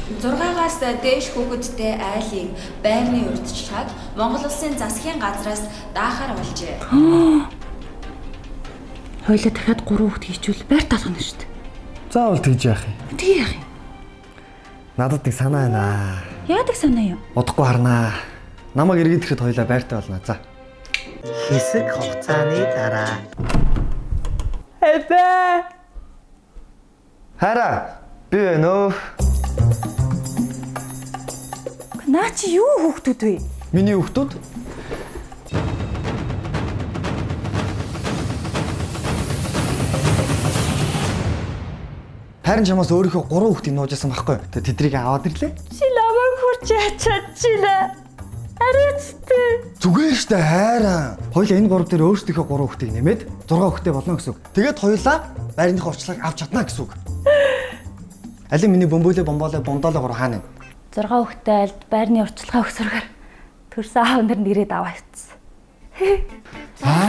6-аас дээш хүүхэдтэй айлын байрны урьдчилгааг Монгол Улсын засгийн газраас даахаар болжээ. Хоёлаа дахиад 3 хүүхэд хийчихвэл байр таалгана шүү дээ. Заавал тэгж яах юм? Тэг яах юм? Надад нэг санаа байна. Яадаг санаа юм? Удахгүй харнаа. Намайг эргээд ирэхэд хоёлаа байртай болно. За. Хэсэг хугацааны дараа Эбэ. Хайраа. Би байна өө. Наа чи юу хүүхдүүд вэ? Миний хүүхдүүд. Харин чамаас өөрийнхөө 3 хүүхдийг нууж исэн байхгүй. Тэгээ тэдрийг аваад ирлээ. Чи намайг хурж яаж чадчихлаа? Ариуцтай. Зүгээр штэ хайраа. Хоёлаа энэ 3 дээр өөрсдийнхөө 3 хүүхдийг нэмээд 6 хүүхдтэй болно гэсэн үг. Тэгээд хоёлаа байрныхаа урьдчилгааг авч чадна гэсэн үг. Алин миний бөмбөлөө бомбоолоо бомдоолоо гур хаана вэ? 6 хүүхдтэй айлд байрны урьдчилгаа өгсөргөр төрсөн аав нар нэрээд аваа явцсан. Хайраа.